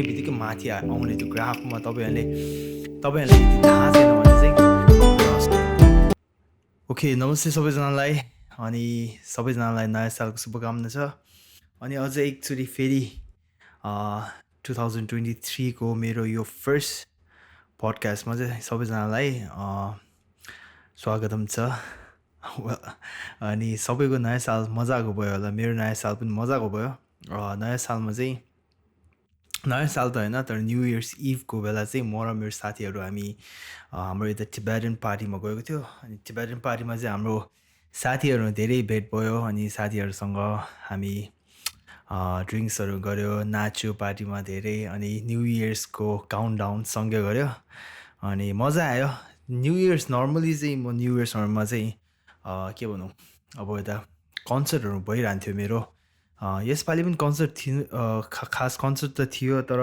हुने बित्तिकै माथि आउने त्यो ग्राफमा तपाईँहरूले यदि थाहा छैन भने चाहिँ ओके नमस्ते सबैजनालाई अनि सबैजनालाई नयाँ सालको शुभकामना छ अनि अझ एकचोटि फेरि 2023 को मेरो यो फर्स्ट पडकास्टमा चाहिँ सबैजनालाई स्वागतम छ अनि सबैको नयाँ साल मजाको भयो होला मेरो नयाँ साल पनि मजाको भयो नयाँ सालमा चाहिँ नयाँ साल त होइन तर न्यू इयर्स इभको बेला चाहिँ म र मेरो साथीहरू हामी हाम्रो यता टिबेटन पार्टीमा गएको थियो अनि टिबेटन पार्टीमा चाहिँ हाम्रो साथीहरू धेरै भेट भयो अनि साथीहरूसँग हामी ड्रिङ्क्सहरू गऱ्यो नाच्यो पार्टीमा धेरै अनि न्यू इयर्सको काउन्टडाउन सँगै गऱ्यो अनि मजा आयो न्यू इयर्स नर्मली चाहिँ म न्यू इयर्सहरूमा चाहिँ के भनौँ अब यता कन्सर्टहरू भइरहन्थ्यो मेरो यसपालि पनि कन्सर्ट थियो खास कन्सर्ट त थियो तर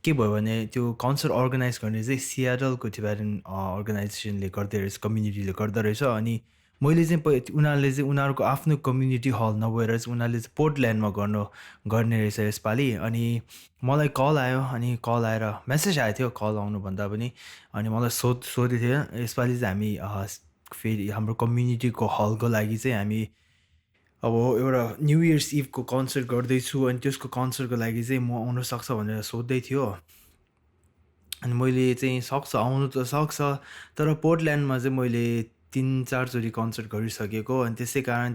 के भयो भने त्यो कन्सर्ट अर्गनाइज गर्ने चाहिँ सियाटलको टिबेटन अर्गनाइजेसनले गर्दै रहेछ कम्युनिटीले गर्दो रहेछ अनि मैले चाहिँ उनीहरूले चाहिँ उनीहरूको आफ्नो कम्युनिटी हल नभएर चाहिँ उनीहरूले चाहिँ पोर्टल्यान्डमा गर्ने रहेछ यसपालि अनि मलाई कल आयो अनि कल आएर मेसेज आएको थियो कल आउनुभन्दा पनि अनि मलाई सोधेको थियो यसपालि चाहिँ हामी फेरि हाम्रो कम्युनिटीको हलको लागि चाहिँ हामी अब एउटा न्यू इयर्स इभको कन्सर्ट गर्दैछु अनि त्यसको कन्सर्टको लागि चाहिँ म आउनु सक्छ भनेर सोध्दै थियो अनि मैले चाहिँ आउनु त सक्छ तर पोर्टल्यान्डमा चाहिँ मैले 3-4 चोटि कन्सर्ट गरिसकेको अनि त्यसै कारण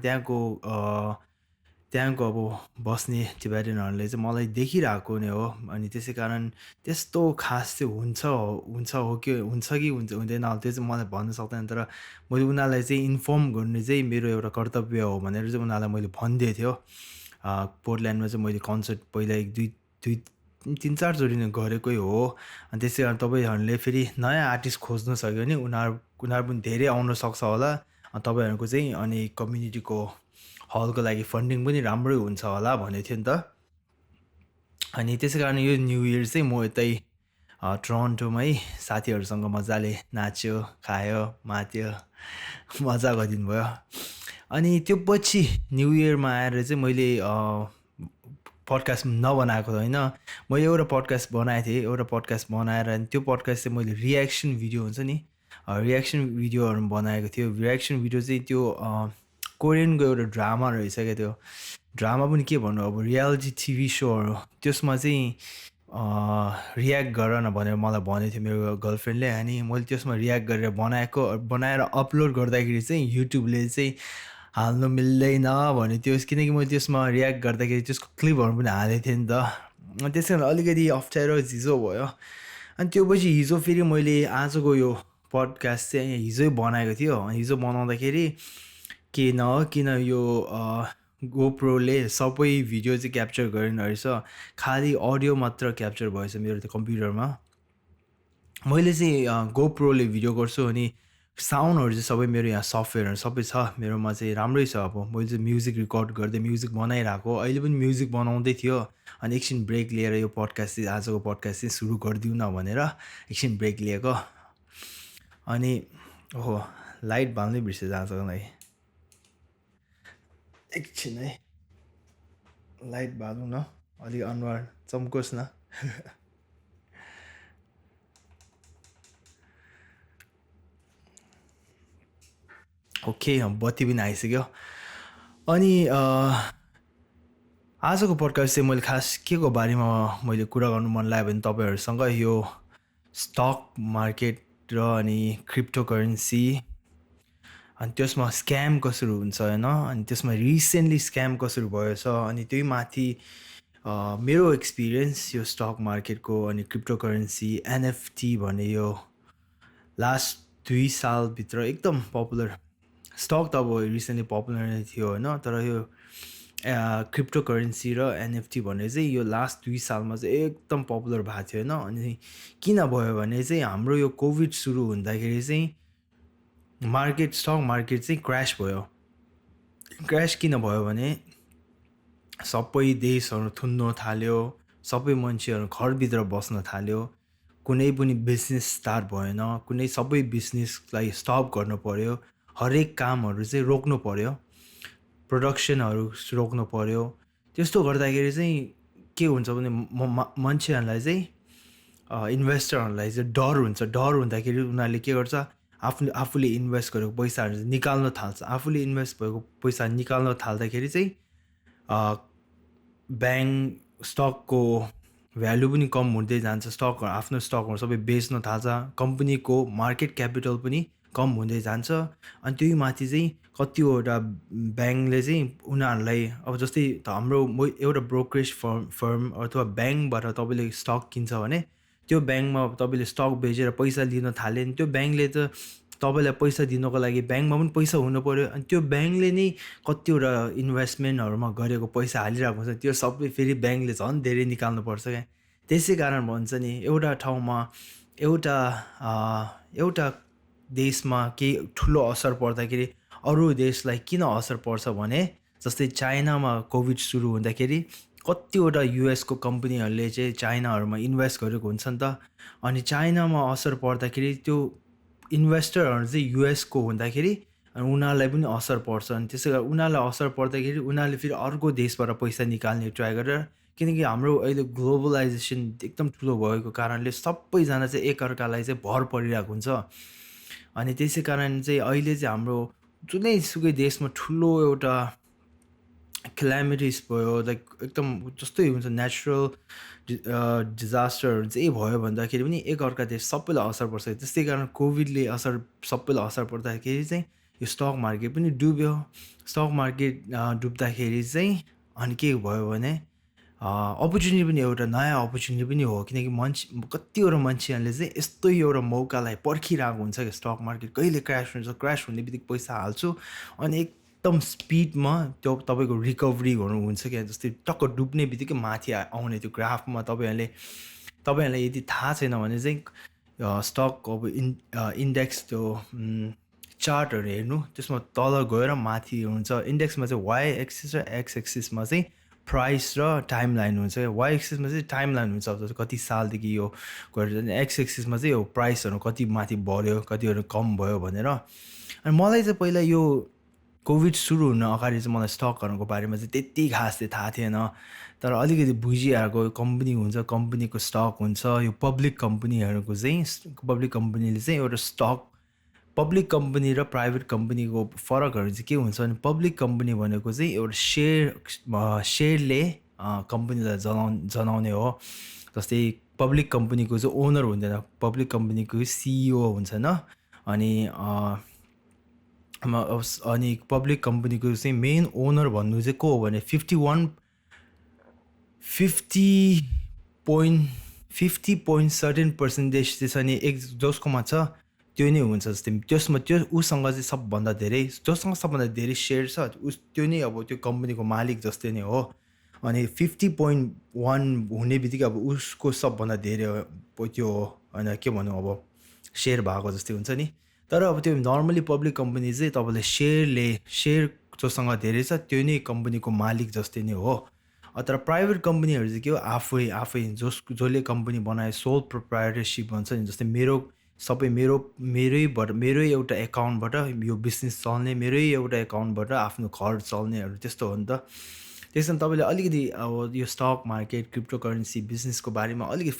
त्यहाँको अब बस्ने टिबेटनहरूले चाहिँ मलाई देखिरहेको नै हो अनि त्यसै कारण त्यस्तो खास चाहिँ हुन्छ कि हुँदैन त्यो चाहिँ मलाई भन्न सक्दैन तर मैले उनीहरूलाई चाहिँ इन्फर्म गर्ने चाहिँ मेरो एउटा कर्तव्य हो भनेर चाहिँ उनीहरूलाई मैले भनिदिएको थियो पोर्टल्यान्डमा चाहिँ मैले कन्सर्ट पहिला 3-4 चोटि नै गरेकै हो अनि त्यसै कारण तपाईँहरूले फेरि नयाँ आर्टिस्ट खोज्नु सक्यो भने उनीहरू पनि धेरै आउन सक्छ होला तपाईँहरूको चाहिँ अनि कम्युनिटीको हलको लागि फन्डिङ पनि राम्रै हुन्छ होला भनेको थियो नि त अनि त्यसै कारण यो न्यू इयर चाहिँ म यतै टोरन्टोमै साथीहरूसँग मजाले नाच्यो खायो मात्यो मजा गरिदिनु भयो अनि त्यो पछि न्यू इयरमा आएर चाहिँ मैले पडकास्ट नबनाएको होइन मैले एउटा पडकास्ट बनाएको थिएँ एउटा पडकास्ट बनाएर अनि त्यो पडकास्ट चाहिँ मैले रियाक्सन भिडियो हुन्छ नि रियाक्सन भिडियोहरू बनाएको थियो रियाक्सन भिडियो चाहिँ त्यो कोरियनको एउटा ड्रामा रहेछ क्या त्यो ड्रामा पनि के भन्नु अब रियालिटी टिभी सोहरू त्यसमा चाहिँ रियाक्ट गर न भनेर मलाई भनेको थियो मेरो गर्लफ्रेन्डले अनि मैले त्यसमा रियाक्ट गरेर बनाएर अपलोड गर्दाखेरि चाहिँ युट्युबले चाहिँ हाल्नु मिल्दैन भने त्यो किनकि मैले त्यसमा रियाक्ट गर्दाखेरि त्यसको क्लिपहरू पनि हालेको थिएँ नि त अनि त्यसै कारण अलिकति अप्ठ्यारो झिजो भयो अनि त्यो पछि हिजो फेरि मैले आजको यो पडकास्ट चाहिँ हिजै बनाएको थियो हिजो बनाउँदाखेरि किन यो गोप्रोले सबै भिडियो चाहिँ क्याप्चर गरेन रहेछ खालि अडियो मात्र क्याप्चर भएछ मेरो त्यो कम्प्युटरमा मैले चाहिँ गोप्रोले भिडियो गर्छु अनि साउन्डहरू चाहिँ सबै मेरो यहाँ सफ्टवेयरहरू सबै छ मेरोमा चाहिँ राम्रै छ अब मैले चाहिँ म्युजिक रेकर्ड गर्दै म्युजिक बनाइरहेको अहिले पनि म्युजिक बनाउँदै थियो अनि एकछिन ब्रेक लिएर यो पडकास्ट चाहिँ आजको पडकास्ट चाहिँ सुरु गरिदिउँ न भनेर एकछिन ब्रेक लिएको अनि ओहो लाइट बाल्नै बिर्सेछ आजको लागि एकछिन है लाइट बालौँ न अलिक अनुहार चम्कोस् न ओके बत्ती पनि आइसक्यो अनि आजको पडकास्ट चाहिँ मैले खास के को बारेमा मैले कुरा गर्नु मन लाग्यो भने तपाईँहरूसँग यो स्टक मार्केट र अनि क्रिप्टो करेन्सी अनि त्यसमा स्क्याम कसरी हुन्छ होइन अनि त्यसमा रिसेन्टली स्क्याम कसरी भएछ अनि त्यही माथि मेरो एक्सपिरियन्स यो स्टक मार्केटको अनि क्रिप्टो करेन्सी एनएफटी भन्ने यो लास्ट 2 सालभित्र एकदम पपुलर स्टक त अब रिसेन्टली पपुलर नै थियो होइन तर यो क्रिप्टो करेन्सी र एनएफटी भन्ने चाहिँ यो लास्ट 2 सालमा चाहिँ एकदम पपुलर भएको थियो होइन अनि किन भयो भने चाहिँ हाम्रो यो कोभिड सुरु हुँदाखेरि चाहिँ स्टक मार्केट चाहिँ क्र्यास भयो क्र्यास किन भयो भने सबै देशहरू थुन्नु थाल्यो सबै मान्छेहरू घरभित्र बस्न थाल्यो कुनै पनि बिजनेस स्टार्ट भएन कुनै सबै बिजनेसलाई स्टप गर्नु पर्यो हरेक कामहरू चाहिँ रोक्नु पर्यो प्रोडक्सनहरू रोक्नु पर्यो त्यस्तो गर्दाखेरि चाहिँ के हुन्छ भने मान्छेहरूलाई चाहिँ इन्भेस्टरहरूलाई चाहिँ डर हुन्छ। डर हुँदाखेरि उनीहरूले के गर्छ, आफूले इन्भेस्ट गरेको पैसाहरू निकाल्न थाल्छ। आफूले इन्भेस्ट भएको पैसा निकाल्न थाल्दाखेरि चाहिँ ब्याङ्क स्टकको भ्यालु पनि कम हुँदै जान्छ। स्टकहरू आफ्नो स्टकहरू सबै बेच्न थाल्छ। कम्पनीको मार्केट क्यापिटल पनि कम हुँदै जान्छ। अनि त्यही माथि चाहिँ कतिवटा ब्याङ्कले चाहिँ उनीहरूलाई अब जस्तै हाम्रो एउटा ब्रोकरेज फर्म अथवा ब्याङ्कबाट तपाईँले स्टक किन्छ भने त्यो ब्याङ्कमा तपाईँले स्टक बेचेर पैसा लिन थाल्यो भने त्यो ब्याङ्कले त तपाईँलाई पैसा दिनको लागि ब्याङ्कमा पनि पैसा हुनु पऱ्यो। अनि त्यो ब्याङ्कले नै कतिवटा इन्भेस्टमेन्टहरूमा गरेको पैसा हालिरहेको हुन्छ, त्यो सबै फेरि ब्याङ्कले झन् धेरै निकाल्नुपर्छ क्या। त्यसै कारण भन्छ नि एउटा ठाउँमा एउटा देशमा केही ठुलो असर पर्दाखेरि अरू देशलाई किन असर पर्छ भने जस्तै चाइनामा कोभिड सुरु हुँदाखेरि कतिवटा युएसको कम्पनीहरूले चाहिँ चाइनाहरूमा इन्भेस्ट गरेको हुन्छ नि त। अनि चाइनामा असर पर्दाखेरि त्यो इन्भेस्टरहरू चाहिँ युएसको हुँदाखेरि उनीहरूलाई पनि असर पर्छ। अनि त्यसै कारण उनीहरूलाई असर पर्दाखेरि उनीहरूले फेरि अर्को देशबाट पैसा निकाल्ने ट्राई गरेर, किनकि हाम्रो अहिले ग्लोबलाइजेसन एकदम ठुलो भएको कारणले सबैजना चाहिँ एकअर्कालाई चाहिँ भर परिरहेको हुन्छ। अनि त्यसै कारण चाहिँ अहिले चाहिँ हाम्रो जुनैसुकै देशमा ठुलो एउटा क्लाइमेटिस भयो, लाइक एकदम जस्तै हुन्छ नेचुरल डिजास्टरहरू चाहिँ भयो भन्दाखेरि पनि एकअर्का देश सबैलाई असर पर्छ। त्यस्तै कारण कोभिडले सबैलाई असर पर्दाखेरि चाहिँ यो स्टक मार्केट पनि डुब्यो। स्टक मार्केट डुब्दाखेरि चाहिँ अनि के भयो भने अपर्च्युनिटी पनि एउटा नयाँ अपर्च्युनिटी पनि हो, किनकि कतिवटा मान्छेहरूले चाहिँ यस्तो एउटा मौकालाई पर्खिरहेको हुन्छ कि स्टक मार्केट कहिले क्रास हुन्छ, क्रास हुने बित्तिकै पैसा हाल्छु अनि एकदम स्पिडमा त्यो तपाईँको रिकभरी हुन्छ क्या। जस्तै टक्क डुब्ने बित्तिकै माथि आउने त्यो ग्राफमा तपाईँहरूलाई यदि थाहा छैन भने चाहिँ स्टक अब इन्डेक्स त्यो चार्टहरू हेर्नु, त्यसमा तल गएर माथि हुन्छ। इन्डेक्समा चाहिँ वाइ एक्सिस र एक्स एक्सिसमा चाहिँ प्राइस र टाइम लाइन हुन्छ। वाइ एक्सिसमा चाहिँ टाइम लाइन हुन्छ, अब कति सालदेखि यो गरेर। एक्स एक्सिसमा चाहिँ यो प्राइसहरू कति माथि बढ्यो कतिहरू कम भयो भनेर। अनि मलाई चाहिँ पहिला यो कोभिड सुरु हुन अगाडि चाहिँ मलाई स्टकहरूको बारेमा चाहिँ त्यति खास चाहिँ थाहा थिएन, तर अलिकति बुझिआएको कम्पनी हुन्छ, कम्पनीको स्टक हुन्छ। यो पब्लिक कम्पनीहरूको चाहिँ पब्लिक कम्पनीले चाहिँ एउटा स्टक, पब्लिक कम्पनी र प्राइभेट कम्पनीको फरकहरू चाहिँ के हुन्छ भने पब्लिक कम्पनी भनेको चाहिँ एउटा सेयरले कम्पनीलाई जनाउने हो। जस्तै पब्लिक कम्पनीको चाहिँ ओनर हुँदैन, पब्लिक कम्पनीको सिइओ हुन्छ न। अनि पब्लिक कम्पनीको चाहिँ मेन ओनर भन्नु चाहिँ को हो भने 50.7% चाहिँ छ नि जसकोमा छ त्यो नै हुन्छ। जस्तै त्यसमा उसँग चाहिँ सबभन्दा धेरै, जससँग सबभन्दा धेरै सेयर छ त्यो नै अब त्यो कम्पनीको मालिक जस्तै नै हो। अनि 50.1 हुने बित्तिकै अब उसको सबभन्दा धेरै त्यो हो, होइन के भनौँ अब सेयर भएको जस्तै हुन्छ नि। तर अब त्यो नर्मली पब्लिक कम्पनी चाहिँ तपाईँले सेयर जोसँग धेरै छ त्यो नै कम्पनीको मालिक जस्तै नै हो। तर प्राइभेट कम्पनीहरू चाहिँ के हो, आफै जसले कम्पनी बनाए सोल प्रोप्राइटरसिप भन्छ नि। जस्तै मेरै एउटा एकाउन्टबाट यो बिजनेस चल्ने, मेरै एउटा एकाउन्टबाट आफ्नो घर चल्नेहरू त्यस्तो हो नि त। त्यस कारण तपाईँले अलिकति अब यो स्टक मार्केट क्रिप्टो करेन्सी बिजनेसको बारेमा अलिकति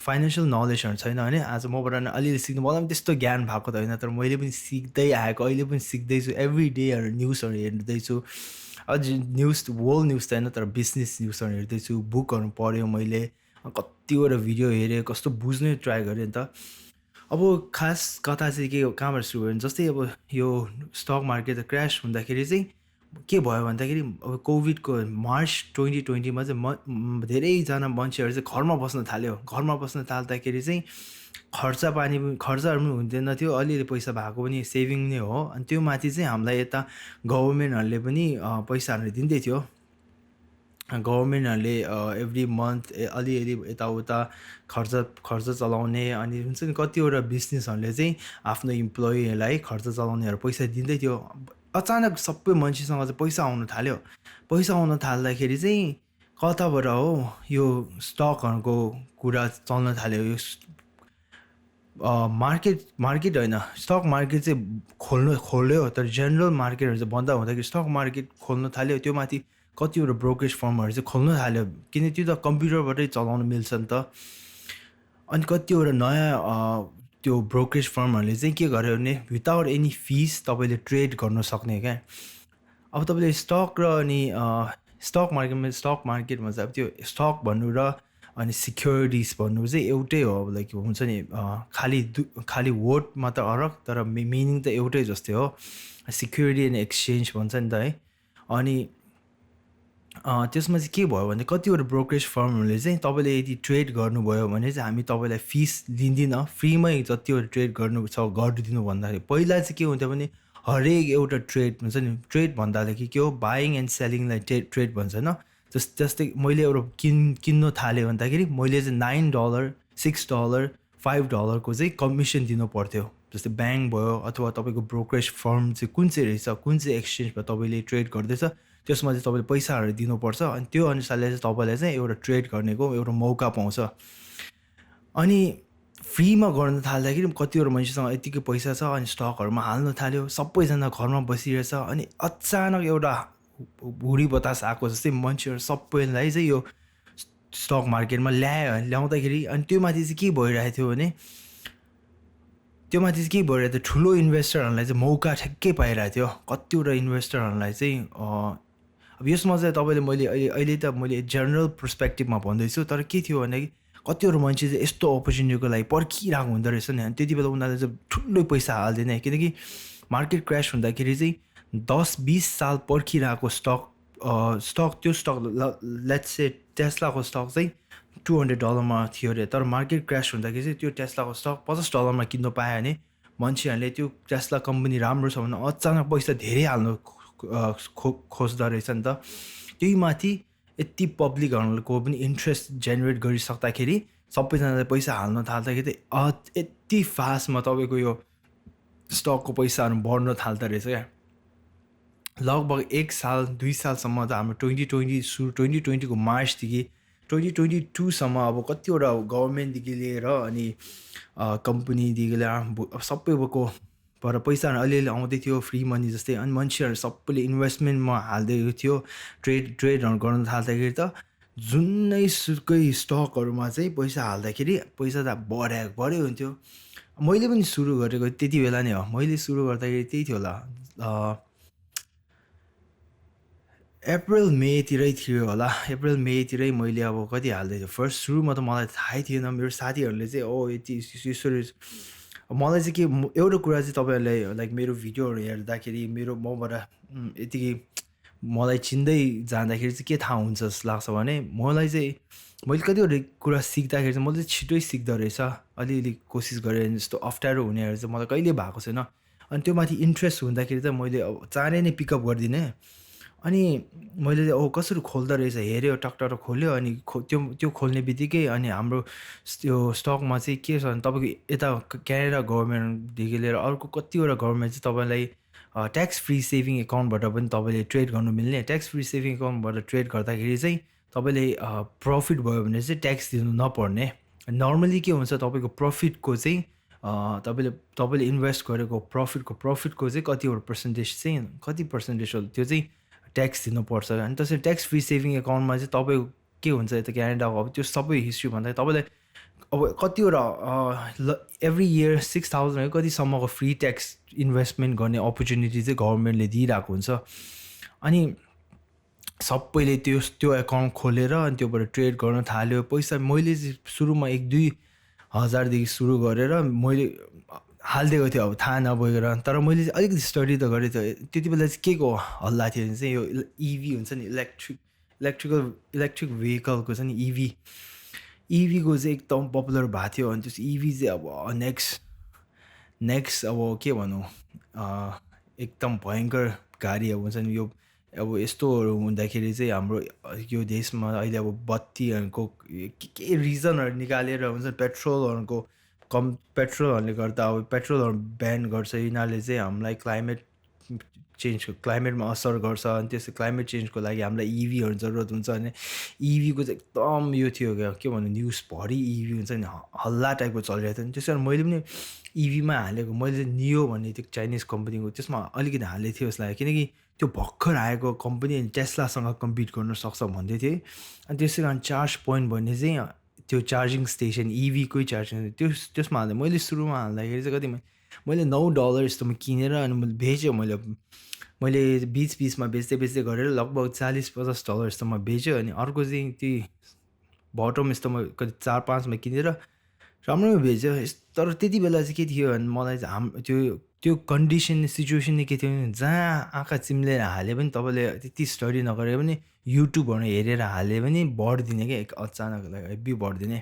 फाइनेन्सियल नलेजहरू छैन भने आज मबाट अलिअलि सिक्नु, मलाई पनि त्यस्तो ज्ञान भएको त होइन, तर मैले पनि सिक्दै आएको, अहिले पनि सिक्दैछु। एभ्री डेहरू न्युजहरू हेर्दैछु, अझ वर्ल्ड न्युज त होइन तर बिजनेस न्युजहरू हेर्दैछु। बुकहरू पढ्यो मैले, कतिवटा भिडियो हेरेँ, कस्तो बुझ्ने ट्राई गरेँ नि त। अब खास कथा चाहिँ के हो, कहाँबाट सुरु भयो भने जस्तै अब यो स्टक मार्केट क्रास हुँदाखेरि चाहिँ के भयो भन्दाखेरि अब कोभिडको मार्च 2020मा चाहिँ धेरैजना मान्छेहरू चाहिँ घरमा बस्न थाल्यो। घरमा बस्न थाल्दाखेरि चाहिँ खर्चहरू पनि हुँदैन थियो, अलिअलि पैसा भएको पनि सेभिङ नै हो। अनि त्यो माथि चाहिँ हामीलाई यता गभर्मेन्टहरूले पनि पैसाहरू दिँदै थियो। गभर्मेन्टहरूले एभ्री मन्थ अलिअलि यताउता खर्च चलाउने, अनि हुन्छ नि कतिवटा बिजनेसहरूले चाहिँ आफ्नो इम्प्लोइलाई खर्च चलाउनेहरू पैसा दिँदै थियो। अचानक सबै मान्छेसँग चाहिँ पैसा आउन थाल्यो। पैसा आउन थाल्दाखेरि चाहिँ कताबाट हो यो स्टकहरूको कुरा चल्न थाल्यो। यो मार्केट होइन, स्टक मार्केट चाहिँ खोल्यो, तर जेनरल मार्केटहरू चाहिँ बन्द हुँदाखेरि स्टक मार्केट खोल्न थाल्यो। त्यो माथि कतिवटा ब्रोकरेज फर्महरू चाहिँ खोल्न थाल्यो, किन त्यो त कम्प्युटरबाटै चलाउन मिल्छ नि त। अनि कतिवटा नयाँ त्यो ब्रोकरेज फर्महरूले चाहिँ के गर्यो भने विदाउट एनी फिस तपाईँले ट्रेड गर्न सक्ने क्या। अब तपाईँले स्टक र अनि स्टक मार्केटमा चाहिँ अब त्यो स्टक भन्नु र अनि सिक्योरिटिज भन्नु चाहिँ एउटै हो। अब लाइक हुन्छ नि खालि वर्ड मात्र फरक तर मिनिङ त एउटै जस्तै हो। सिक्योरिटी एन्ड एक्सचेन्ज भन्छ नि त है। अनि त्यसमा चाहिँ के भयो भने कतिवटा ब्रोकरेज फर्महरूले चाहिँ तपाईँले यदि ट्रेड गर्नुभयो भने चाहिँ हामी तपाईँलाई फिस लिँदिनँ, फ्रीमै जतिवटा ट्रेड गर्नु छ गरिदिनु भन्दाखेरि पहिला चाहिँ के हुन्थ्यो भने हरेक एउटा ट्रेड हुन्छ नि, ट्रेड भन्दाखेरि के हो बाइङ एन्ड सेलिङलाई ट्रेड भन्छ होइन। जस्तै मैले एउटा किन्नु थालेँ भन्दाखेरि मैले चाहिँ $9 $6 $5 चाहिँ कमिसन दिनु पर्थ्यो। जस्तै ब्याङ्क भयो अथवा तपाईँको ब्रोकरेज फर्म चाहिँ कुन चाहिँ रहेछ, कुन चाहिँ एक्सचेन्जमा तपाईँले ट्रेड गर्दैछ त्यसमा चाहिँ तपाईँले पैसाहरू दिनुपर्छ। अनि त्यो अनुसारले चाहिँ तपाईँलाई चाहिँ एउटा ट्रेड गर्नेको एउटा मौका पाउँछ। अनि फ्रीमा गर्न थाल्दाखेरि कतिवटा मान्छेसँग यतिकै पैसा छ अनि स्टकहरूमा हाल्न थाल्यो, सबैजना घरमा बसिरहेछ। अनि अचानक एउटा हुरी बतास आएको जस्तै मान्छेहरू सबैलाई चाहिँ यो स्टक मार्केटमा ल्याउँदाखेरि अनि त्यो माथि चाहिँ के भइरहेको थियो भने ठुलो इन्भेस्टरहरूलाई चाहिँ मौका ठ्याक्कै पाइरहेको थियो। कतिवटा इन्भेस्टरहरूलाई चाहिँ अब यसमा चाहिँ तपाईँले अहिले त मैले जनरल पर्सपेक्टिभमा भन्दैछु, तर के थियो भने कतिवटा मान्छे चाहिँ यस्तो अपर्च्युनिटीको लागि पर्खिरहेको हुँदो रहेछ नि। अनि त्यति बेला उनीहरूले चाहिँ ठुलो पैसा हाल्दैन, किनकि मार्केट क्रास हुँदाखेरि चाहिँ 10-20 साल पर्खिरहेको त्यो स्टक लेट्स से टेस्लाको स्टक चाहिँ $200 थियो अरे, तर मार्केट क्रास हुँदाखेरि चाहिँ त्यो टेस्लाको स्टक $50 किन्नु पायो भने मान्छेहरूले त्यो टेस्ला कम्पनी राम्रो छ भने अचानक पैसा धेरै हाल्नु खोज्दो रहेछ नि त। त्यही माथि यति पब्लिकहरूको पनि इन्ट्रेस्ट जेनेरेट गरिसक्दाखेरि सबैजनाले पैसा हाल्न थाल्दाखेरि यति फास्टमा तपाईँको यो स्टकको पैसाहरू बढ्न थाल्दो रहेछ क्या। लगभग 1 साल 2 सालसम्म त हाम्रो 2020को मार्चदेखि 2022सम्म अब कतिवटा गभर्मेन्टदेखि लिएर अनि कम्पनीदेखि लिएर सबैको बाट पैसाहरू अलिअलि आउँदै थियो फ्री मनी जस्तै। अनि मान्छेहरू सबैले इन्भेस्टमेन्टमा हाल्दै थियो, ट्रेडहरू गर्न थाल्दाखेरि त जुनै सुकै स्टकहरूमा चाहिँ पैसा हाल्दाखेरि पैसा त बढ्यो हुन्थ्यो। मैले पनि सुरु गरेको त्यति बेला नै हो। मैले सुरु गर्दाखेरि त्यही थियो होला, अप्रिल मेतिरै थियो होला। अप्रिल मेतिरै मैले अब कति हाल्दै थियो फर्स्ट सुरुमा त मलाई थाहै थिएन। मेरो साथीहरूले चाहिँ यति यसरी मलाई चाहिँ के एउटा कुरा चाहिँ तपाईँहरूलाई लाइक मेरो भिडियोहरू हेर्दाखेरि मबाट यतिकै मलाई चिन्दै जाँदाखेरि चाहिँ के थाहा हुन्छ जस्तो लाग्छ भने मैले कतिवटा कुरा सिक्दाखेरि चाहिँ मैले छिटै सिक्दो रहेछ। अलिअलि कोसिस गरेँ जस्तो अप्ठ्यारो हुनेहरू चाहिँ मलाई कहिले भएको छैन। अनि त्यो माथि इन्ट्रेस्ट हुँदाखेरि चाहिँ मैले अब चाँडै नै पिकअप गरिदिने। अनि मैले चाहिँ कसरी खोल्दो रहेछ हेऱ्यो, टकटक खोल्यो। अनि त्यो खोल्ने बित्तिकै अनि हाम्रो त्यो स्टकमा चाहिँ के छ भने तपाईँको यता क्यानाडा गभर्मेन्टदेखि लिएर अर्को कतिवटा गभर्मेन्ट चाहिँ तपाईँलाई ट्याक्स फ्री सेभिङ एकाउन्टबाट पनि तपाईँले ट्रेड गर्नु मिल्ने। ट्याक्स फ्री सेभिङ एकाउन्टबाट ट्रेड गर्दाखेरि चाहिँ तपाईँले प्रफिट भयो भने चाहिँ ट्याक्स दिनु नपर्ने। नर्मली के हुन्छ तपाईँको प्रफिटको चाहिँ तपाईँले इन्भेस्ट गरेको प्रफिटको चाहिँ कतिवटा कति पर्सेन्टेज हो त्यो चाहिँ ट्याक्स दिनुपर्छ। अनि त्यसरी ट्याक्स फ्री सेभिङ एकाउन्टमा चाहिँ तपाईँको के हुन्छ यता क्यानाडाको अब त्यो सबै हिस्ट्री भन्दा तपाईँलाई अब कतिवटा एभ्री इयर 6,000 कतिसम्मको फ्री ट्याक्स इन्भेस्टमेन्ट गर्ने अपर्च्युनिटी चाहिँ गभर्मेन्टले दिइरहेको हुन्छ। अनि सबैले त्यो एकाउन्ट खोलेर अनि त्योबाट ट्रेड गर्न थाल्यो। पैसा मैले चाहिँ सुरुमा 1-2 हजारदेखि सुरु गरेर मैले हालिदिएको थियो अब थाहा नभएर। तर मैले चाहिँ अलिकति स्टडी त गरेको थियो। त्यति बेला चाहिँ के को हल्ला थियो भने चाहिँ यो इभी हुन्छ नि, इलेक्ट्रिक भेहिकलको छ नि इभीको चाहिँ एकदम पपुलर भएको थियो। अनि त्यो इभी चाहिँ अब नेक्स्ट अब के भनौँ एकदम भयङ्कर गाडी अब हुन्छ नि। यो अब यस्तोहरू हुँदाखेरि चाहिँ हाम्रो यो देशमा अहिले अब बत्तीहरूको के रिजनहरू निकालेर हुन्छ पेट्रोलहरूले गर्दा अब पेट्रोलहरू ब्यान गर्छ। यिनीहरूले चाहिँ हामीलाई क्लाइमेट चेन्जको क्लाइमेटमा असर गर्छ अनि त्यसै क्लाइमेट चेन्जको लागि हामीलाई इभीहरू जरुरत हुन्छ अनि इभीको चाहिँ एकदम यो थियो क्या के भन्नु न्युजभरि इभी हुन्छ नि हल्ला टाइपको चलिरहेको थियो नि त्यस कारण मैले पनि इभीमा हालेको मैले चाहिँ नियो भन्ने त्यो चाइनिज कम्पनीको त्यसमा अलिकति हालेको थियो जस्तो लाग्यो किनकि त्यो भर्खर आएको कम्पनी टेस्लासँग कम्पिट गर्न सक्छ भन्दै थिएँ अनि त्यसै कारण चार्ज पोइन्ट भन्ने चाहिँ त्यो चार्जिङ स्टेसन इभीकै चार्जिङ त्यसमा हाल्दा मैले सुरुमा हाल्दाखेरि चाहिँ कति मैले $9 जस्तोमा किनेर अनि मैले बेचेँ मैले बिचमा बेच्दै गरेर लगभग $40-50 जस्तोमा बेच्यो अनि अर्को चाहिँ ती बटम यस्तोमा कति 4-5मा किनेर राम्रोमा बेच्यो तर त्यति बेला चाहिँ के थियो भने मलाई चाहिँ त्यो कन्डिसन सिचुएसन नै के थियो भने जहाँ आँखा चिम्लेर हाले पनि तपाईँले त्यति स्टडी नगरे पनि युट्युबहरू हेरेर हाले पनि बढिदिने क्या अचानक हेब्बी बढिदिने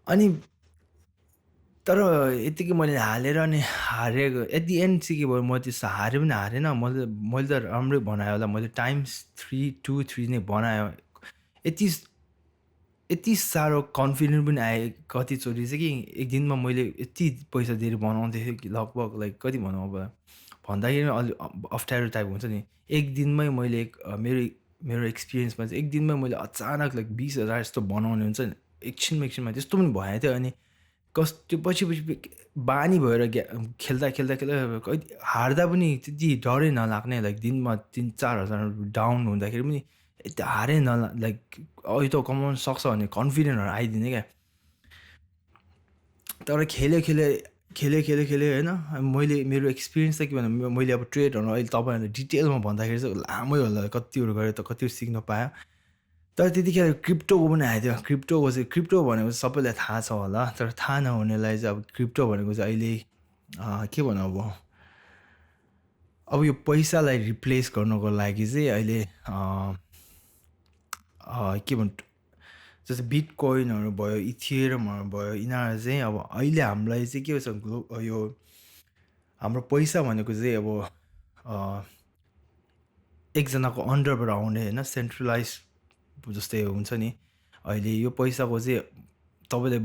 अनि तर यतिकै मैले हालेर अनि हारेको एट दि एन्ड चाहिँ के भयो म त्यस्तो हारे पनि हारेन मैले त राम्रै बनायो होला मैले X3 नै बनायो यति साह्रो कन्फिडेन्ट पनि आएँ कतिचोटि चाहिँ कि एक दिनमा मैले यति पैसा दिएर बनाउँदै थिएँ कि लगभग लाइक कति भनौँ अब भन्दाखेरि अलि अप्ठ्यारो टाइप हुन्छ नि एक दिनमै मैले मेरो एक्सपिरियन्समा चाहिँ एक दिनमै मैले अचानक लाइक 20,000 जस्तो बनाउने हुन्छ नि एकछिनमा त्यस्तो पनि भएको थियो अनि त्यो पछि बानी भएर खेल्दा हार्दा पनि त्यति डरै नलाग्ने लाइक दिनमा 3-4 हजार डाउन हुँदाखेरि पनि यति हारै लाइक यो त कमाउन सक्छ भन्ने कन्फिडेन्टहरू आइदिने क्या तर खेल्यो होइन मैले मेरो एक्सपिरियन्स चाहिँ के भन्दा मैले अब ट्रेडहरू अहिले तपाईँहरूले डिटेलमा भन्दाखेरि चाहिँ लामै होला कतिहरू गरेँ त कतिहरू सिक्न पायो तर त्यतिखेर क्रिप्टोको पनि आएको थियो क्रिप्टो भनेको चाहिँ सबैलाई थाहा छ होला तर थाहा नहुनेलाई चाहिँ अब क्रिप्टो भनेको चाहिँ अहिले के भनौँ अब यो पैसालाई रिप्लेस गर्नको लागि चाहिँ अहिले के भन्नु जस्तै बिटकोइनहरू भयो इथिरियमहरू भयो यिनीहरू चाहिँ अब अहिले हामीलाई चाहिँ के छ यो हाम्रो पैसा भनेको चाहिँ अब एकजनाको अन्डरबाट आउने होइन सेन्ट्रलाइज जस्तै हुन्छ नि अहिले यो पैसाको चाहिँ तपाईँले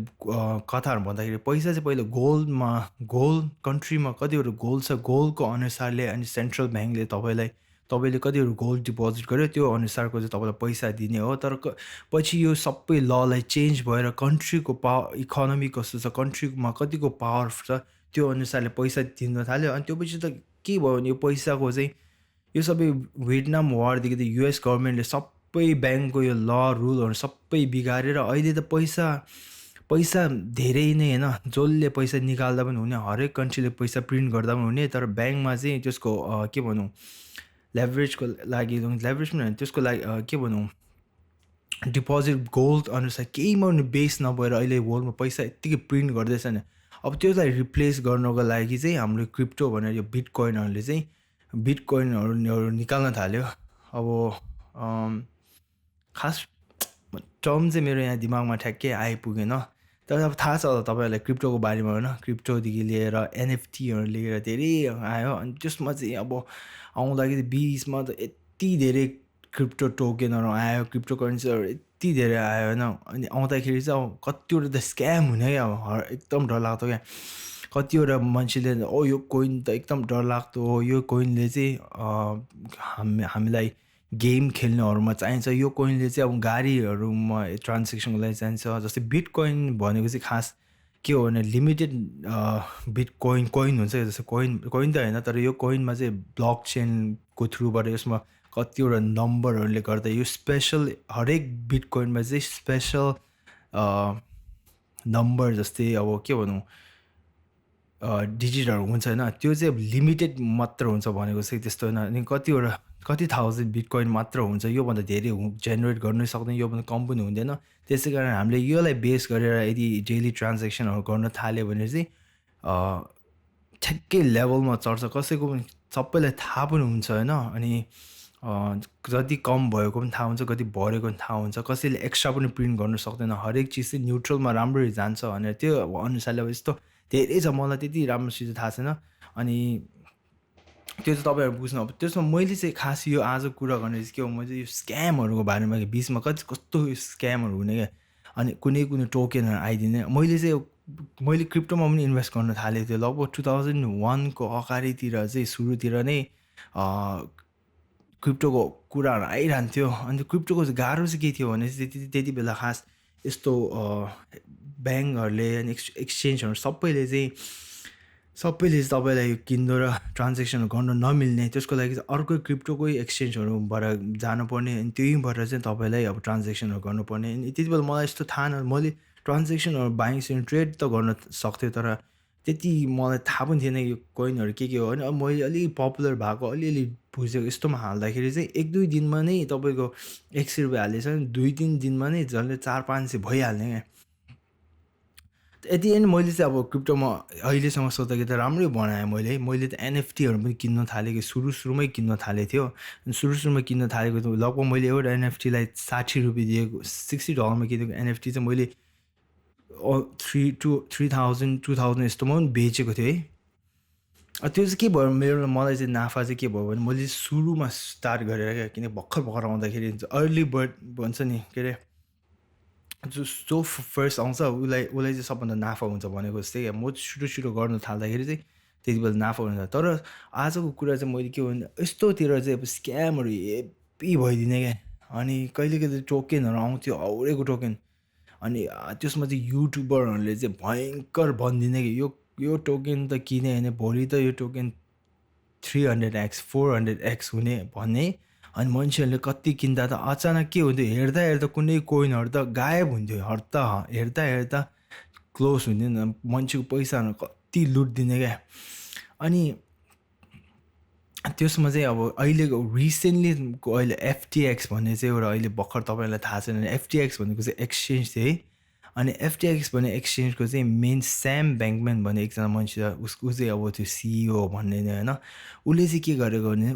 कथाहरू भन्दाखेरि पैसा चाहिँ पहिला गोल्ड कन्ट्रीमा कतिवटा गोल्ड छ गोल्डको अनुसारले अनि सेन्ट्रल ब्याङ्कले तपाईँले कतिवटा गोल्ड डिपोजिट गर्यो त्यो अनुसारको चाहिँ तपाईँलाई पैसा दिने हो तर पछि यो सबै ललाई चेन्ज भएर कन्ट्रीको इकोनोमी कस्तो छ कन्ट्रीमा कतिको पावर छ त्यो अनुसारले पैसा दिन थाल्यो अनि त्यो पछि त के भयो भने यो पैसाको चाहिँ यो सबै भियतनाम वारदेखि त युएस गभर्मेन्टले सबै ब्याङ्कको यो ल रुलहरू सबै बिगारेर अहिले त पैसा धेरै नै होइन जसले पैसा निकाल्दा पनि हुने हरेक कन्ट्रीले पैसा प्रिन्ट गर्दा पनि हुने तर ब्याङ्कमा चाहिँ त्यसको के भनौँ लेभरेजको लागि लेभरेज पनि होइन त्यसको लागि के भनौँ डिपोजिट गोल्ड अनुसार केहीमा पनि बेस नभएर अहिले वर्ल्डमा पैसा यत्तिकै प्रिन्ट गर्दैछ नि अब त्यसलाई रिप्लेस गर्नको लागि चाहिँ हाम्रो क्रिप्टो भनेर यो बिटकोइनहरूले चाहिँ बिटकोइनहरू निकाल्न थाल्यो अब खास टर्म चाहिँ मेरो यहाँ दिमागमा ठ्याक्कै आइपुगेन तर अब थाहा छ होला तपाईँहरूलाई क्रिप्टोको बारेमा होइन क्रिप्टोदेखि लिएर एनएफटीहरू लिएर धेरै आयो अनि त्यसमा चाहिँ अब आउँदाखेरि बिचमा त यति धेरै क्रिप्टो टोकनहरू आयो क्रिप्टो करेन्सीहरू यति धेरै आयो होइन अनि आउँदाखेरि चाहिँ अब कतिवटा त स्क्याम हुने क्या अब एकदम डरलाग्दो क्या कतिवटा मान्छेले यो कोइन त एकदम डरलाग्दो हो यो कोइनले चाहिँ हामीलाई गेम खेल्नेहरूमा चाहिन्छ यो कोइनले चाहिँ अब गाडीहरूमा ट्रान्जेक्सनको लागि चाहिन्छ जस्तै बिटकोइन भनेको चाहिँ खास के हो भने लिमिटेड बिटकोइन हुन्छ जस्तै कोइन त होइन तर यो कोइनमा चाहिँ ब्लक चेनको थ्रुबाट यसमा कतिवटा नम्बरहरूले गर्दा यो स्पेसल हरेक बिटकोइनमा चाहिँ स्पेसल नम्बर जस्तै अब के भनौँ डिजिटहरू हुन्छ होइन त्यो चाहिँ अब लिमिटेड मात्र हुन्छ भनेको चाहिँ त्यस्तो होइन अनि कति थाउजन्ड बिटकोइन मात्र हुन्छ योभन्दा धेरै जेनेरेट गर्नै सक्दैन योभन्दा कम पनि हुँदैन त्यसै कारण हामीले योलाई बेस गरेर यदि डेली ट्रान्जेक्सनहरू गर्न थाल्यो भने चाहिँ ठ्याक्कै लेभलमा चढ्छ कसैको पनि सबैलाई थाहा पनि हुन्छ होइन अनि जति कम भएको पनि थाहा हुन्छ कति बढेको पनि थाहा हुन्छ कसैले एक्स्ट्रा पनि प्रिन्ट गर्न सक्दैन हरेक चिज चाहिँ न्युट्रलमा राम्ररी जान्छ भनेर त्यो अनुसारले अब यस्तो धेरै छ मलाई त्यति राम्रो चिज थाहा छैन अनि त्यो चाहिँ तपाईँहरू बुझ्नु अब त्यसमा मैले चाहिँ खास यो आज कुरा गर्ने चाहिँ के हो म चाहिँ यो स्क्यामहरूको बारेमा बिचमा कस्तो स्क्यामहरू हुने क्या अनि कुनै टोकनहरू आइदिने मैले क्रिप्टोमा पनि इन्भेस्ट गर्न थालेको थिएँ लगभग 2001को अगाडितिर चाहिँ सुरुतिर नै क्रिप्टोको कुराहरू आइरहन्थ्यो। अनि क्रिप्टोको गाह्रो चाहिँ के थियो भने त्यति बेला खास यस्तो ब्याङ्कहरूले अनि एक्सचेन्जहरू सबैले तपाईँलाई किन्नु र ट्रान्जेक्सनहरू गर्न नमिल्ने, त्यसको लागि चाहिँ अर्कै क्रिप्टोकै एक्सचेन्जहरूबाट जानुपर्ने, अनि त्यहीँबाट चाहिँ तपाईँलाई अब ट्रान्जेक्सनहरू गर्नुपर्ने। अनि त्यति बेला मलाई यस्तो थाहा मैले ट्रान्जेक्सनहरू बाइङ सेलिङ ट्रेड त गर्न सक्थेँ, तर त्यति मलाई थाहा पनि थिएन यो कोइनहरू के हो। अनि अब मैले अलिक पपुलर भएको अलिअलि बुझेको यस्तोमा हाल्दाखेरि चाहिँ 1-2 दिनमा नै तपाईँको 100 रुपियाँ हालेछ भने 2-3 दिनमा नै झन्डै 400-500 भइहाल्ने क्या। यति मैले चाहिँ अब क्रिप्टोमा अहिलेसम्म सोच्दाखेरि त राम्रै बनाएँ मैले त एनएफटीहरू पनि किन्न थालेको सुरुमै किन्न थालेको थियो। अनि सुरुमा किन्न थालेको त लगभग मैले एउटा एनएफटीलाई 60 रुपियाँ दिएको, $60 किनेको एनएफटी चाहिँ मैले 3,000-2,000 यस्तोमा पनि बेचेको थियो है। त्यो चाहिँ के भयो मलाई चाहिँ नाफा चाहिँ के भयो भने मैले सुरुमा स्टार्ट गरेर क्या, किन भर्खर आउँदाखेरि अर्ली बर्ड भन्छ नि, के अरे जो फर्स्ट आउँछ उसलाई चाहिँ सबभन्दा नाफा हुन्छ भनेको जस्तै क्या। म छिटो गर्नु थाल्दाखेरि चाहिँ त्यति बेला नाफा हुन्छ। तर आजको कुरा चाहिँ मैले के भने यस्तोतिर चाहिँ अब स्क्यामहरू हेभी भइदिने क्या। अनि कहिले टोकनहरू आउँथ्यो, औरेको टोकन, अनि त्यसमा चाहिँ युट्युबरहरूले चाहिँ भयङ्कर भनिदिने कि यो टोकन त किने होइन, भोलि त यो टोकन 300x 400x हुने भन्ने। अनि मान्छेहरूले कति किन्दा त अचानक के हुन्थ्यो, हेर्दा कुनै कोइनहरू त गायब हुन्थ्यो, हेर्दा क्लोज हुन्थ्यो नि, मान्छेको पैसाहरू कति लुटिदिने क्या। अनि त्यसमा चाहिँ अब अहिलेको रिसेन्टलीको अहिले एफटिएक्स भन्ने चाहिँ एउटा अहिले भर्खर तपाईँलाई थाहा छैन, एफटिएक्स भनेको चाहिँ एक्सचेन्ज थियो है। अनि एफटिएक्स भन्ने एक्सचेन्जको चाहिँ मेन स्याम ब्याङ्कम्यान भन्ने एकजना मान्छे छ, उसको चाहिँ अब त्यो सिइओ भन्ने नै होइन। उसले चाहिँ के गरेको भने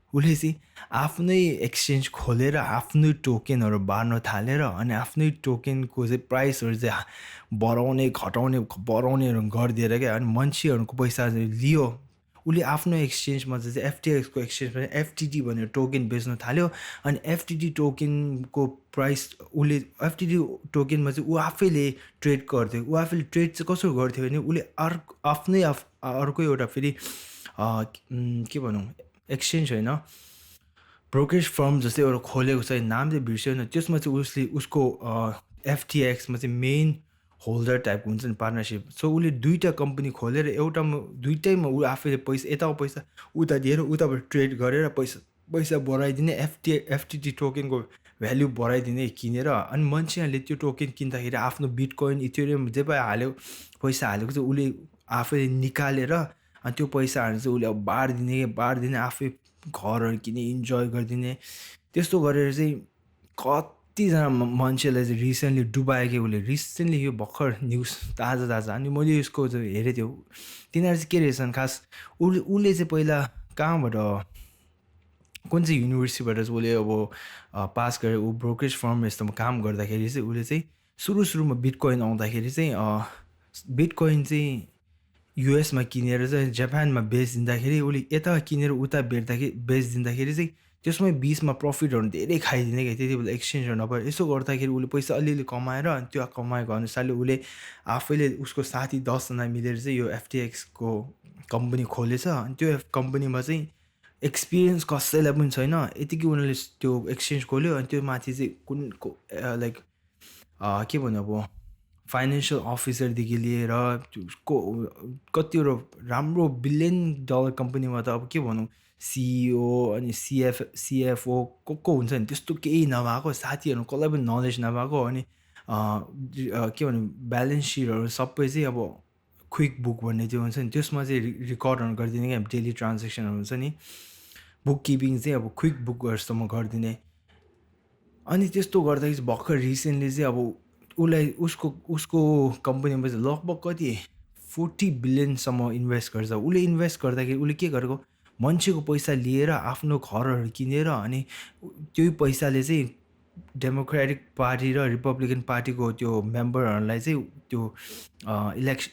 उसले चाहिँ आफ्नै एक्सचेन्ज खोलेर आफ्नै टोकनहरू बार्न थालेर अनि आफ्नै टोकनको चाहिँ प्राइसहरू चाहिँ बढाउनेहरू गरिदिएर क्या। अनि मान्छेहरूको पैसा चाहिँ लियो। उसले आफ्नो एक्सचेन्जमा चाहिँ एफटिएक्सको एक्सचेन्जमा एफटिटी भनेर टोकन बेच्न थाल्यो। अनि एफटिटी टोकनको प्राइस उसले एफटिटी टोकनमा चाहिँ ऊ आफैले ट्रेड गर्थ्यो। ऊ आफैले ट्रेड चाहिँ कसरी गर्थ्यो भने उसले अर्को एउटा फेरि के भनौँ एक्सचेन्ज होइन, ब्रोकरेज फर्म जस्तै एउटा खोलेको छ, नाम चाहिँ बिर्स्यो। त्यसमा चाहिँ उसको एफटिएक्समा चाहिँ मेन होल्डर टाइपको हुन्छ नि, पार्टनरसिप। सो उसले 2टा कम्पनी खोलेर दुइटैमा ऊ आफैले पैसा यताको पैसा उता दिएर उताबाट ट्रेड गरेर पैसा बढाइदिने, एफटिटी टोकनको भ्याल्यु बढाइदिने किनेर। अनि मान्छेहरूले त्यो टोकन किन्दाखेरि आफ्नो बिटकोइन इथेरियम जे पनि पैसा हालेको चाहिँ उसले आफैले निकालेर अनि त्यो पैसाहरू चाहिँ उसले अब बाँडिदिने आफै घरहरू किने, इन्जोय गरिदिने। त्यस्तो गरेर चाहिँ कतिजना मान्छेलाई चाहिँ रिसेन्टली डुबायो कि उसले। रिसेन्टली यो भर्खर न्युज ताजा। अनि मैले यसको चाहिँ हेरेको थियो, तिनीहरू चाहिँ के रहेछन् खास उसले चाहिँ पहिला कहाँबाट कुन चाहिँ युनिभर्सिटीबाट चाहिँ उसले अब पास गरेर ऊ ब्रोकरेज फर्म यस्तोमा काम गर्दाखेरि चाहिँ उसले चाहिँ सुरुमा बिटकोइन आउँदाखेरि चाहिँ बिटकोइन चाहिँ युएसमा किनेर चाहिँ जापानमा बेचिदिँदाखेरि उसले यता किनेर उता बेचिदिँदाखेरि चाहिँ त्यसमै बिचमा प्रफिटहरू धेरै खाइदिने क्या। त्यति बेला एक्सचेन्जहरू नभएर यसो गर्दाखेरि उसले पैसा अलिअलि कमाएर अनि त्यो कमाएको अनुसारले उसले आफैले उसको साथी 10जना मिलेर चाहिँ यो एफटिएक्सको कम्पनी खोलेछ। अनि त्यो कम्पनीमा चाहिँ एक्सपिरियन्स कसैलाई पनि छैन, यतिकै उनीहरूले त्यो एक्सचेन्ज खोल्यो। अनि त्यो माथि चाहिँ लाइक के भन्नु अब फाइनेन्सियल अफिसरदेखि लिएर कतिवटा राम्रो $1 बिलियन कम्पनीमा त अब के भनौँ सिइओ अनि सिएफओ को हुन्छ नि, त्यस्तो केही नभएको, साथीहरू कसलाई पनि नलेज नभएको। अनि के भनौँ ब्यालेन्स सिटहरू सबै चाहिँ अब क्विक बुक भन्ने त्यो हुन्छ नि, त्यसमा चाहिँ रिकर्डहरू गरिदिने क्या। डेली ट्रान्जेक्सनहरू हुन्छ नि, बुक किपिङ चाहिँ अब क्विक बुक जस्तोमा गरिदिने। अनि त्यस्तो गर्दाखेरि चाहिँ भर्खर रिसेन्टली चाहिँ अब उसको कम्पनीमा चाहिँ लगभग कति 40 बिलियनसम्म इन्भेस्ट गर्छ। उसले इन्भेस्ट गर्दाखेरि उसले के गरेको, मान्छेको पैसा लिएर आफ्नो घरहरू किनेर अनि त्यही पैसाले चाहिँ डेमोक्रेटिक पार्टी र रिपब्लिकन पार्टीको त्यो मेम्बरहरूलाई चाहिँ त्यो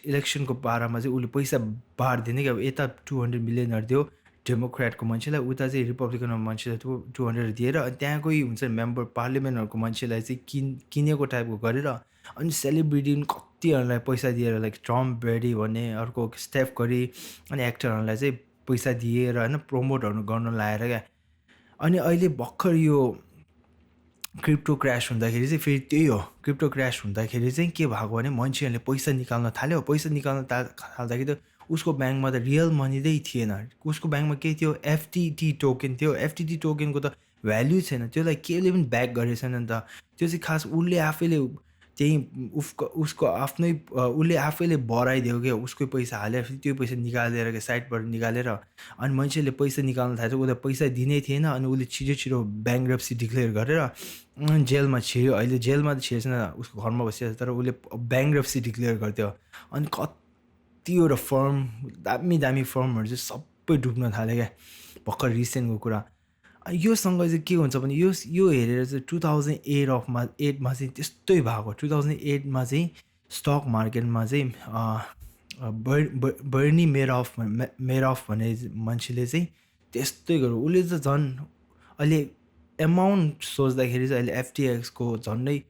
इलेक्सनको पारामा चाहिँ उसले पैसा बाँडिदिने कि अब यता 200 मिलियनहरू दियो डेमोक्रेटको मान्छेलाई, उता चाहिँ रिपब्लिकनको मान्छेलाई 200 दिएर अनि त्यहाँकै हुन्छ मेम्बर पार्लिमेन्टहरूको मान्छेलाई चाहिँ किनेको टाइपको गरेर अनि सेलिब्रिटी कतिहरूलाई पैसा दिएर लाइक टम ब्रेडी भन्ने, अर्को स्टेफ करी अनि एक्टरहरूलाई चाहिँ पैसा दिएर होइन प्रमोटहरू गर्न लाएर क्या। अनि अहिले भर्खर यो क्रिप्टो क्रास हुँदाखेरि चाहिँ फेरि त्यही हो, क्रिप्टो क्रास हुँदाखेरि चाहिँ के भएको भने मान्छेहरूले पैसा निकाल्न थाल्यो। पैसा निकाल्न थाल्दाखेरि त उसको ब्याङ्कमा त रियल मनी नै थिएन, उसको ब्याङ्कमा के थियो, एफटिटी टोकन थियो। एफटिटी टोकनको त भ्याल्यु छैन, त्यसलाई केले पनि ब्याक गरेको छैन नि त। त्यो चाहिँ खास उसले आफैले त्यही उसको आफ्नै उसले आफैले बढाइदियो क्या, उसकै पैसा हालेर त्यो पैसा निकालेर क्या, साइडबाट निकालेर। अनि मान्छेले पैसा निकाल्न थाल्छ, उसलाई पैसा दिनै थिएन। अनि उसले छिटो ब्याङ्क्रप्सी डिक्लेयर गरेर जेलमा छिर्यो। अहिले जेलमा त छिर्छ छैन, उसको घरमा बसिरहेको छ, तर उसले ब्याङ्क्रप्सी डिक्लेयर गरिदियो। अनि कतिवटा फर्म, दामी दामी फर्महरू चाहिँ सबै डुब्न थाल्यो क्या, भर्खर रिसेन्टको कुरा। योसँग चाहिँ के हुन्छ भने यो हेरेर चाहिँ 2008मा चाहिँ त्यस्तै भएको। 2008मा चाहिँ स्टक मार्केटमा चाहिँ बर्नी मेडअफ भन्ने मान्छेले चाहिँ त्यस्तै गर्यो। उसले चाहिँ झन् अहिले एमाउन्ट सोच्दाखेरि चाहिँ अहिले एफटिएक्सको झन्डै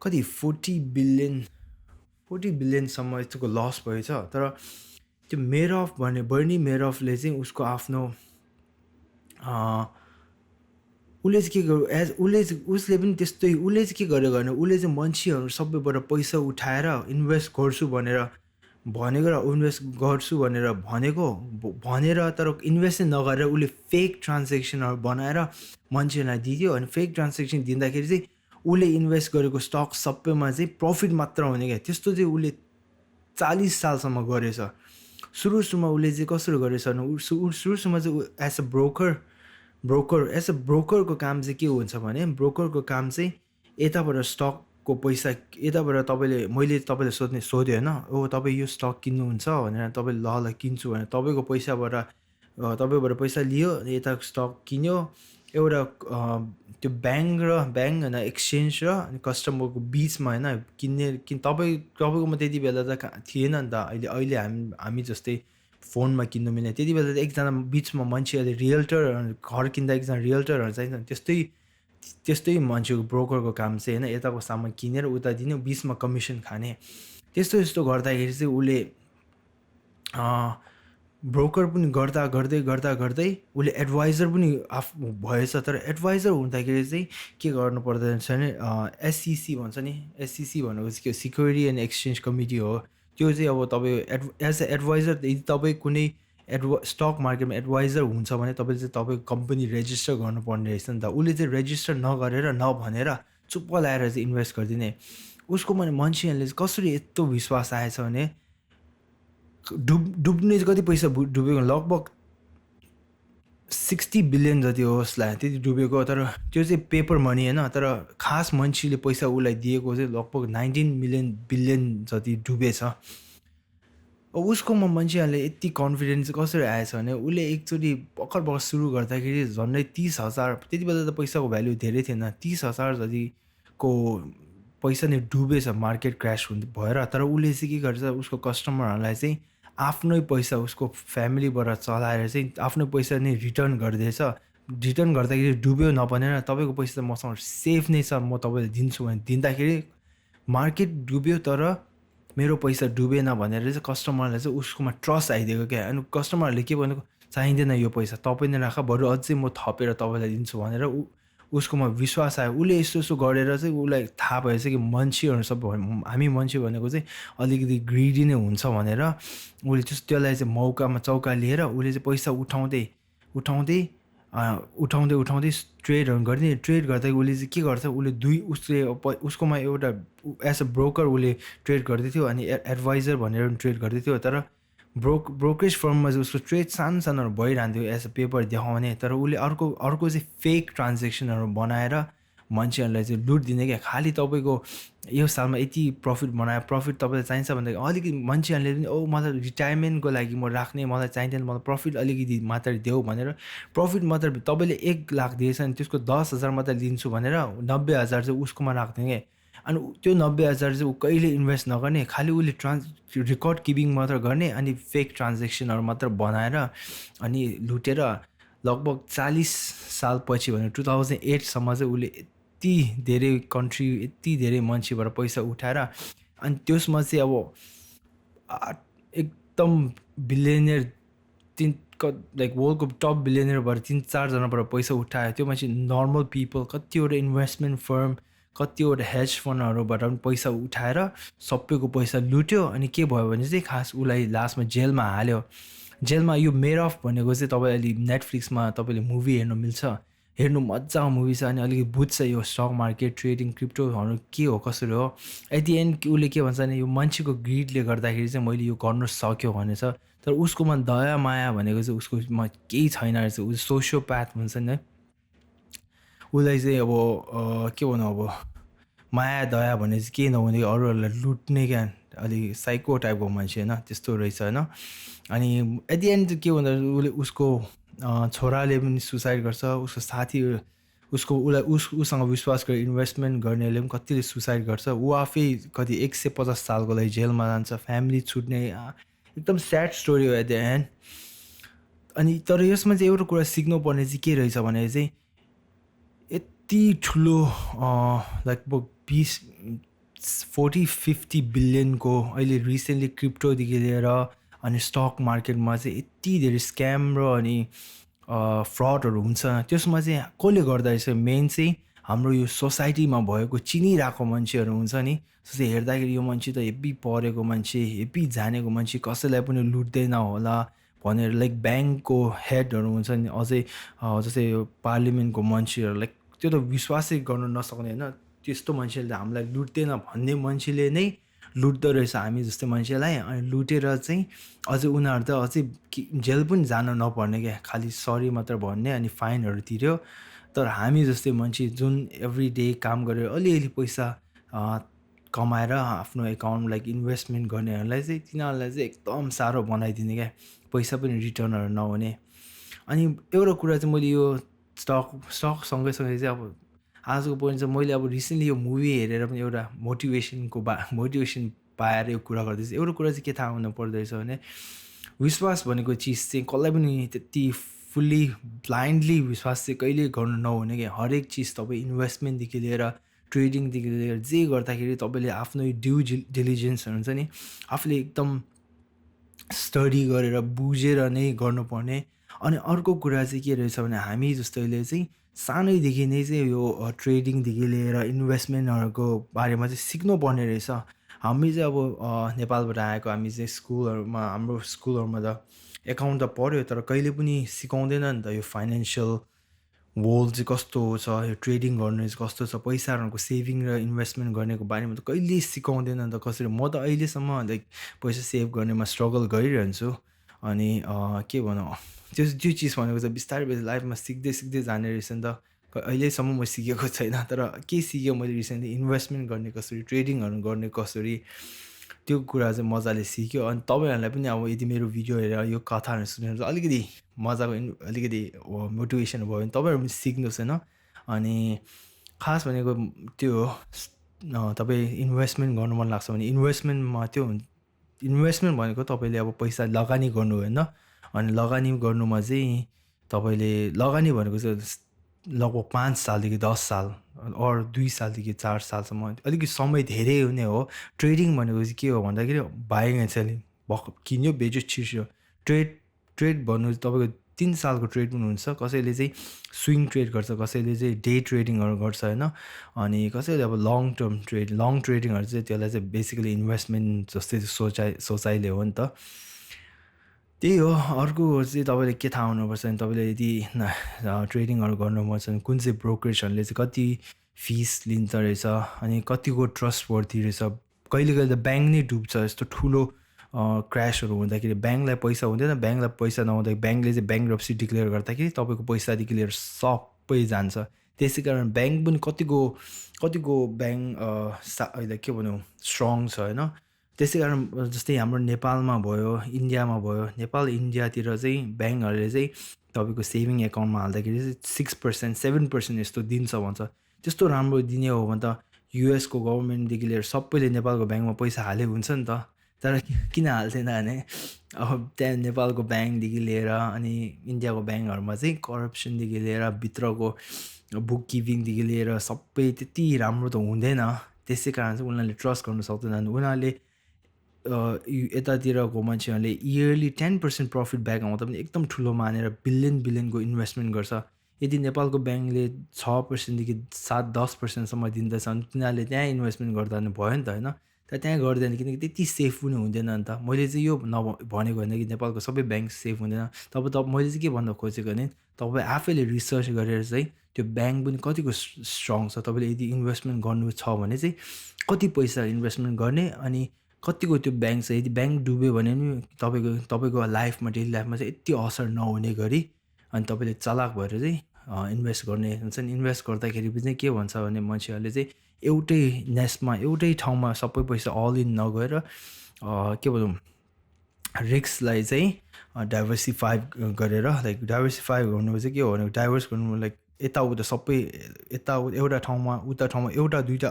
कति 40 बिलियनसम्म यस्तोको लस भएछ। तर त्यो बर्नी मेडअफले चाहिँ उसको आफ्नो उसले चाहिँ के गर्यो, उसले पनि त्यस्तै, उसले चाहिँ के गर्यो भने उसले चाहिँ मान्छेहरू सबैबाट पैसा उठाएर इन्भेस्ट गर्छु भनेर भनेको र भनेर तर इन्भेस्ट नगरेर उसले फेक ट्रान्जेक्सनहरू बनाएर मान्छेहरूलाई दियो। अनि फेक ट्रान्जेक्सन दिँदाखेरि चाहिँ उसले इन्भेस्ट गरेको स्टक सबैमा चाहिँ प्रफिट मात्र हुने क्या। त्यस्तो चाहिँ उसले 40 सालसम्म गरेछ। सुरुमा उसले चाहिँ कसरी गरेछ भने सुरुमा चाहिँ एज अ ब्रोकरको काम चाहिँ के हुन्छ भने, ब्रोकरको काम चाहिँ यताबाट स्टकको पैसा, यताबाट मैले तपाईँले सोध्यो होइन, तपाईँ यो स्टक किन्नुहुन्छ भनेर, तपाईँले ल किन्छु भनेर तपाईँको तपाईँबाट पैसा लियो, यता स्टक किन्यो। एउटा त्यो ब्याङ्क होइन एक्सचेन्ज र कस्टमरको बिचमा होइन तपाईँकोमा त्यति बेला त थिएन नि त। अहिले हामी जस्तै फोनमा किन्नु मिल्ने, त्यति बेला त एकजना बिचमा मान्छे, अहिले रियल्टर, घर किन्दा एकजना रियल्टरहरू चाहिन्छ। त्यस्तै मान्छेको ब्रोकरको काम चाहिँ होइन, यताको सामान किनेर उता दिने, बिचमा कमिसन खाने। त्यस्तो गर्दाखेरि चाहिँ उसले ब्रोकर पनि गर्दै उसले एडभाइजर पनि भएछ। तर एडभाइजर हुँदाखेरि चाहिँ के गर्नु पर्दछ भने एससिसी भन्छ नि, एससिसी भनेको चाहिँ के, सिक्युरिटी एन्ड एक्सचेन्ज कमिटी हो। त्यो चाहिँ अब तपाईँ एज अ एडभाइजर, यदि तपाईँ कुनै स्टक मार्केटमा एडभाइजर हुन्छ भने तपाईँले चाहिँ तपाईँको कम्पनी रेजिस्टर गर्नुपर्ने रहेछ नि त। उसले चाहिँ रेजिस्टर नगरेर नभनेर चुप्प लगाएर चाहिँ इन्भेस्ट गरिदिने। उसको मान्छेहरूले चाहिँ कसरी यत्रो विश्वास आएछ भने, डुब्ने कति पैसा डुबेको, लगभग 60 बिलियन जति होस् त्यति डुबेको। तर त्यो चाहिँ पेपर मनी होइन, तर खास मान्छेले पैसा उसलाई दिएको चाहिँ लगभग 19 बिलियन जति डुबेछ। उसकोमा मान्छेहरूले यति कन्फिडेन्स कसरी आएछ भने, उसले एकचोटि भर्खर सुरु गर्दाखेरि झन्डै 30,000, त्यति बेला त पैसाको भ्याल्यु धेरै थिएन, 30,000 जतिको पैसा नै डुबेछ मार्केट क्रास भएर। तर उसले चाहिँ के गर्छ, उसको कस्टमरहरूलाई चाहिँ आफ्नै पैसा, उसको फ्यामिलीबाट चलाएर चाहिँ आफ्नो पैसा नै रिटर्न गरिदिएछ। रिटर्न गर्दाखेरि डुब्यो नभनेर, तपाईँको पैसा त मसँग सेफ नै छ, म तपाईँलाई दिन्छु भने दिँदाखेरि मार्केट डुब्यो तर मेरो पैसा डुबेन भनेर चाहिँ कस्टमरलाई चाहिँ उसकोमा ट्रस्ट आइदिएको क्या। अनि कस्टमरहरूले के भनेको, चाहिँदैन यो पैसा, तपाईँ नै राख, बरु अझै म थपेर तपाईँलाई दिन्छु भनेर उसकोमा विश्वास आयो। उसले यस्तो गरेर चाहिँ उसलाई थाहा भएछ कि मान्छेहरू सबै, हामी मान्छे भनेको चाहिँ अलिकति ग्रिडी नै हुन्छ भनेर उसले त्यसलाई चाहिँ चौका लिएर उसले चाहिँ पैसा उठाउँदै ट्रेडहरू गर्ने। ट्रेड गर्दाखेरि उसले चाहिँ के गर्छ, उसकोमा एउटा एज अ ब्रोकर उसले ट्रेड गर्दै थियो, अनि एडभाइजर भनेर ट्रेड गर्दै थियो। तर ब्रोकरेज फर्ममा चाहिँ उसको ट्रेड सानो भइरहन्थ्यो एज अ पेपर देखाउने। तर उसले अर्को चाहिँ फेक ट्रान्जेक्सनहरू बनाएर मान्छेहरूलाई चाहिँ लुट दिने क्या। खालि तपाईँको यो सालमा यति प्रफिट बनायो, प्रफिट तपाईँलाई चाहिन्छ भन्दाखेरि अलिकति मान्छेहरूले पनि मलाई रिटायरमेन्टको लागि म राख्ने, मलाई चाहिँदैन, मलाई प्रफिट अलिकति मात्र देऊ भनेर, प्रफिट मात्र तपाईँले 1 लाख दिएछ भने त्यसको 10,000 मात्र लिन्छु भनेर 90,000 चाहिँ उसकोमा राख्ने क्या। अनि त्यो 90,000 चाहिँ ऊ कहिले इन्भेस्ट नगर्ने, खालि उसले रेकर्ड किपिङ मात्र गर्ने, अनि फेक ट्रान्जेक्सनहरू मात्र बनाएर अनि लुटेर लगभग 40 साल पछि भने 2008सम्म चाहिँ उसले यति धेरै कन्ट्री, यति धेरै मान्छेबाट पैसा उठाएर, अनि त्यसमा चाहिँ अब एकदम बिलियनियर लाइक वर्ल्डको टप बिलियनरबाट 3-4जनाबाट पैसा उठायो, त्यो मान्छे नर्मल पिपल कतिवटा इन्भेस्टमेन्ट फर्म कतिवटा हेज फन्डहरूबाट पनि पैसा उठाएर सबैको पैसा लुट्यो। अनि के भयो भने चाहिँ खास उसलाई लास्टमा जेलमा हाल्यो। जेलमा यो मेड अफ भनेको चाहिँ तपाईँ अहिले नेटफ्लिक्समा तपाईँले मुभी हेर्नु मिल्छ, हेर्नु मजाको मुभी छ। अनि अलिकति बुझ्छ यो स्टक मार्केट ट्रेडिङ क्रिप्टोहरू के हो कसरी हो। एट दि एन्ड उसले के भन्छ भने यो मान्छेको ग्रिडले गर्दाखेरि चाहिँ मैले यो गर्नु सक्यो भनेछ। तर उसकोमा दया माया भनेको चाहिँ उसकोमा केही छैन रहेछ। ऊ सोसियोप्याथ भन्छ नि है, उसलाई चाहिँ अब के भनौँ, अब माया दया भने चाहिँ केही नहुने अरूहरूलाई लुट्ने क्या, अलिक साइको टाइपको मान्छे होइन, त्यस्तो रहेछ होइन। अनि एट दि एन्ड के भन्दा उसले उसको छोराले पनि सुसाइड गर्छ, उसको साथी उसको उसँग विश्वास गरेर इन्भेस्टमेन्ट गर्नेले पनि कतिले सुसाइड गर्छ। ऊ आफै कति 150 सालको लागि जेलमा जान्छ, फ्यामिली छुट्ने, एकदम स्याड स्टोरी हो एट द एन्ड। अनि तर यसमा चाहिँ एउटा कुरा सिक्नुपर्ने चाहिँ के रहेछ भने चाहिँ यति ठुलो लगभग 40-50 बिलियनको अहिले रिसेन्टली क्रिप्टोदेखि लिएर अनि स्टक मार्केटमा चाहिँ यति धेरै स्क्याम र अनि फ्रडहरू हुन्छ। त्यसमा चाहिँ कसले गर्दा रहेछ मेन चाहिँ हाम्रो यो सोसाइटीमा भएको चिनिरहेको मान्छेहरू हुन्छ नि। जस्तै हेर्दाखेरि यो मान्छे त हेब्बी पढेको मान्छे, हेब्बी जानेको मान्छे, कसैलाई पनि लुट्दैन होला भनेर लाइक ब्याङ्कको हेडहरू हुन्छ नि, अझै जस्तै यो पार्लिमेन्टको मान्छेहरू, लाइक त्यो त विश्वासै गर्नु नसक्ने होइन, त्यस्तो मान्छेले त हामीलाई लुट्दैन भन्ने मान्छेले नै लुट्दो रहेछ हामी जस्तै मान्छेलाई। अनि लुटेर चाहिँ अझै उनीहरू त अझै जेल पनि जान नपर्ने क्या, खालि सरी मात्र भन्ने अनि फाइनहरू तिर्यो। तर हामी जस्तै मान्छे जुन एभ्री डे काम गरेर अलिअलि पैसा कमाएर आफ्नो एकाउन्ट लाइक इन्भेस्टमेन्ट गर्नेहरूलाई चाहिँ तिनीहरूलाई चाहिँ एकदम साह्रो बनाइदिने क्या, पैसा पनि रिटर्नहरू नहुने। अनि एउटा कुरा चाहिँ मैले यो स्टक सँगैसँगै चाहिँ अब आजको पोइन्ट चाहिँ मैले अब रिसेन्टली यो मुभी हेरेर पनि एउटा मोटिभेसन पाएर यो कुरा गर्दैछ। एउटा कुरा चाहिँ के थाहा हुनु पर्दोरहेछ भने विश्वास भनेको चिज चाहिँ कसलाई पनि त्यति फुल्ली ब्लाइन्डली विश्वास चाहिँ कहिले गर्नु नहुने क्या। हरेक चिज तपाईँ इन्भेस्टमेन्टदेखि लिएर ट्रेडिङदेखि लिएर जे गर्दाखेरि तपाईँले आफ्नो ड्यु डिलिजेन्स हुन्छ नि, आफूले एकदम स्टडी गरेर बुझेर नै गर्नुपर्ने। अनि अर्को कुरा चाहिँ के रहेछ भने हामी जस्तैले चाहिँ सानैदेखि नै चाहिँ यो ट्रेडिङदेखि लिएर इन्भेस्टमेन्टहरूको बारेमा चाहिँ सिक्नुपर्ने रहेछ। हामी चाहिँ अब नेपालबाट आएको हामी चाहिँ स्कुलहरूमा, हाम्रो स्कुलहरूमा त एकाउन्ट त पढ्यो तर कहिले पनि सिकाउँदैन नि त यो फाइनेन्सियल वर्ल्ड चाहिँ कस्तो छ, यो ट्रेडिङ गर्ने चाहिँ कस्तो छ, पैसाहरूको सेभिङ र इन्भेस्टमेन्ट गर्नेको बारेमा त कहिले सिकाउँदैन नि त कसरी। म त अहिलेसम्म लाइक पैसा सेभ गर्नेमा स्ट्रगल गरिरहन्छु। अनि के भनौँ, त्यो चिज भनेको चाहिँ बिस्तारै लाइफमा सिक्दै जाने रहेछ नि त। अहिलेसम्म म सिकेको छैन, तर के सिक्यो मैले रिसेन्टली इन्भेस्टमेन्ट गर्ने कसरी, ट्रेडिङहरू गर्ने कसरी, त्यो कुरा चाहिँ मजाले सिक्यो। अनि तपाईँहरूलाई पनि अब यदि मेरो भिडियो हेरेर यो कथाहरू सुनेर अलिकति मजाको अलिकति मोटिभेसन भयो भने तपाईँहरू पनि सिक्नुहोस् होइन। अनि खास भनेको त्यो हो, तपाईँ इन्भेस्टमेन्ट गर्नु मन लाग्छ भने इन्भेस्टमेन्टमा त्यो इन्भेस्टमेन्ट भनेको तपाईँले अब पैसा लगानी गर्नु होइन। अनि लगानी गर्नुमा चाहिँ तपाईँले लगानी भनेको चाहिँ लगभग 5 सालदेखि 10 साल अरू 2 सालदेखि 4 सालसम्म अलिकति समय धेरै हुने हो। ट्रेडिङ भनेको चाहिँ के हो भन्दाखेरि बाइङ एन्ड सेलिङ, किन्यो बेच्यो छिर्यो। ट्रेड भन्नु तपाईँको 3 सालको ट्रेड पनि हुन्छ, कसैले चाहिँ स्विङ ट्रेड गर्छ, कसैले चाहिँ डे ट्रेडिङहरू गर्छ होइन। अनि कसैले अब लङ ट्रेडिङहरू चाहिँ त्यसलाई चाहिँ बेसिकली इन्भेस्टमेन्ट जस्तै सोचाइले हो नि त। त्यही हो। अर्को चाहिँ तपाईँले के थाहा हुनुपर्छ भने तपाईँले यदि ट्रेडिङहरू गर्नु मन छ भने कुन चाहिँ ब्रोकरेजहरूले चाहिँ कति फिस लिन्छ रहेछ अनि कतिको ट्रस्ट वर्थी रहेछ। कहिले कहिले त ब्याङ्क नै डुब्छ, यस्तो ठुलो क्रासहरू हुँदाखेरि ब्याङ्कलाई पैसा हुँदैन, ब्याङ्कलाई पैसा नहुँदाखेरि ब्याङ्कले चाहिँ ब्याङ्क्रप्सी डिक्लेयर गर्दाखेरि तपाईँको पैसादेखि लिएर सबै जान्छ। त्यसै कारण ब्याङ्क पनि कतिको ब्याङ्क अहिले के भनौँ स्ट्रङ छ होइन। त्यसै कारण जस्तै हाम्रो नेपालमा भयो, इन्डियामा भयो, नेपाल इन्डियातिर चाहिँ ब्याङ्कहरूले चाहिँ तपाईँको सेभिङ एकाउन्टमा हाल्दाखेरि चाहिँ 6%, 7% यस्तो दिन्छ भन्छ। त्यस्तो राम्रो दिने हो भने त युएसको गभर्मेन्टदेखि लिएर सबैले नेपालको ब्याङ्कमा पैसा हाले हुन्छ नि त। तर किन हाल्थेन भने अब त्यहाँ नेपालको ब्याङ्कदेखि लिएर अनि इन्डियाको ब्याङ्कहरूमा चाहिँ करप्सनदेखि लिएर भित्रको बुक किपिङदेखि लिएर सबै त्यति राम्रो त हुँदैन। त्यसै कारण चाहिँ उनीहरूले ट्रस्ट गर्नु सक्दैन। उनीहरूले यतातिरको मान्छेहरूले इयरली 10% प्रफिट ब्याक आउँदा पनि एकदम ठुलो मानेर बिलियनको इन्भेस्टमेन्ट गर्छ। यदि नेपालको ब्याङ्कले 6%देखि 7-10%सम्म दिँदैछ भने तिनीहरूले त्यहाँ इन्भेस्टमेन्ट गर्दा नि भयो नि त होइन। तर त्यहाँ गर्दैन किनकि त्यति सेफ पनि हुँदैन नि त। मैले चाहिँ यो भनेको होइन कि नेपालको सबै ब्याङ्क सेफ हुँदैन। मैले चाहिँ के भन्न खोजेको भने तपाईँ आफैले रिसर्च गरेर चाहिँ त्यो ब्याङ्क पनि कतिको स्ट्रङ छ, तपाईँले यदि इन्भेस्टमेन्ट गर्नु छ भने चाहिँ कति पैसा इन्भेस्टमेन्ट गर्ने अनि कतिको त्यो ब्याङ्क छ। यदि ब्याङ्क डुब्यो भने पनि तपाईँको लाइफमा डेली लाइफमा चाहिँ यति असर नहुने गरी अनि तपाईँले चलाक भएर चाहिँ इन्भेस्ट गर्ने हुन्छ नि। इन्भेस्ट गर्दाखेरि पनि के भन्छ भने मान्छेहरूले चाहिँ एउटै नेस्टमा एउटै ठाउँमा सबै पैसा अल इन नगएर के भनौँ रिस्कलाई चाहिँ डाइभर्सिफाई गरेर लाइक डाइभर्सिफाई गर्नु चाहिँ के हो भने डाइभर्स गर्नु लाइक यताउता सबै एउटा ठाउँमा उता ठाउँमा एउटा दुइटा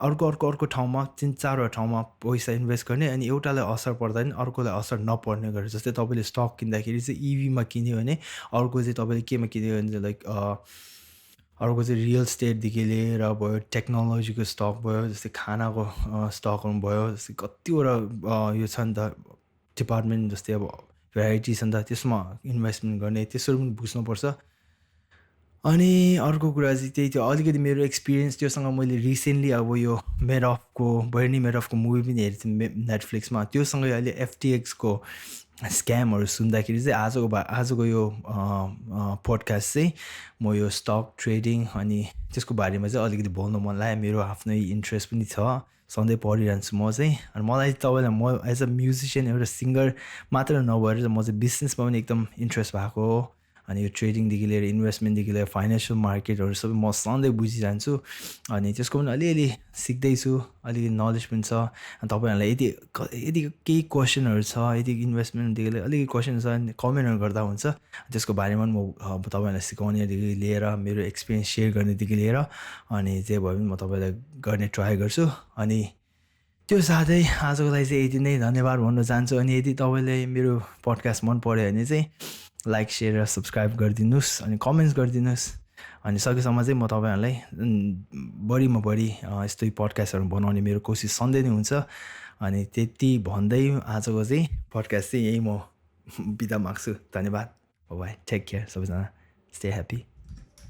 अर्को ठाउँमा 3-4वटा ठाउँमा पैसा इन्भेस्ट गर्ने अनि एउटालाई असर पर्दा पनि अर्कोलाई असर नपर्ने गरेर। जस्तै तपाईँले स्टक किन्दाखेरि चाहिँ इभीमा किन्यो भने अर्को चाहिँ तपाईँले केमा किन्यो भने लाइक अर्को चाहिँ रियल स्टेटदेखि लिएर भयो, टेक्नोलोजीको स्टक भयो, जस्तै खानाको स्टकहरू भयो, जस्तै कतिवटा यो छ नि त डिपार्टमेन्ट, जस्तै अब भेराइटी छ नि त त्यसमा इन्भेस्टमेन्ट गर्ने त्यसरी पनि बुझ्नुपर्छ। अनि अर्को कुरा चाहिँ त्यही थियो अलिकति मेरो एक्सपिरियन्स त्योसँग। मैले रिसेन्टली अब यो बर्नी मेडोफको मुभी पनि हेरेको थिएँ नेटफ्लिक्समा। त्योसँगै अहिले एफटिएक्सको स्क्यामहरू सुन्दाखेरि चाहिँ आजको यो पोडकास्ट चाहिँ म यो स्टक ट्रेडिङ अनि त्यसको बारेमा चाहिँ अलिकति बोल्नु मन लाग्यो। मेरो आफ्नै इन्ट्रेस्ट पनि छ, सधैँ पढिरहन्छु म चाहिँ। अनि मलाई तपाईँलाई म एज अ म्युजिसियन एउटा सिङ्गर मात्र नभएर म चाहिँ बिजनेसमा पनि एकदम इन्ट्रेस्ट भएको हो। अनि यो ट्रेडिङदेखि लिएर इन्भेस्टमेन्टदेखि लिएर फाइनेन्सियल मार्केटहरू सबै म सधैँ बुझिरहन्छु अनि त्यसको पनि अलिअलि सिक्दैछु, अलिकति नलेज पनि छ। अनि तपाईँहरूलाई यदि केही क्वेसनहरू छ, यदि इन्भेस्टमेन्टदेखि लिएर अलिकति क्वेसन छ भने कमेन्टहरू गर्दा हुन्छ। त्यसको बारेमा पनि म तपाईँहरूलाई सिकाउनेदेखि लिएर मेरो एक्सपिरियन्स सेयर गर्नेदेखि लिएर अनि जे भयो भने म तपाईँलाई गर्ने ट्राई गर्छु। अनि त्यो साथै आजको लागि चाहिँ यति नै धन्यवाद भन्न चाहन्छु। अनि यदि तपाईँले मेरो पडकास्ट मन पऱ्यो भने चाहिँ लाइक सेयर र सब्सक्राइब गरिदिनुहोस् अनि कमेन्ट्स गरिदिनुहोस्। अनि सकेसम्म चाहिँ म तपाईँहरूलाई बढीमा बढी यस्तै पडकास्टहरू बनाउने मेरो कोसिस सधैँ नै हुन्छ। अनि त्यति भन्दै आजको चाहिँ पडकास्ट चाहिँ यही म बिदा माग्छु। धन्यवाद। बाई, टेक केयर सबैजना, स्टे ह्याप्पी।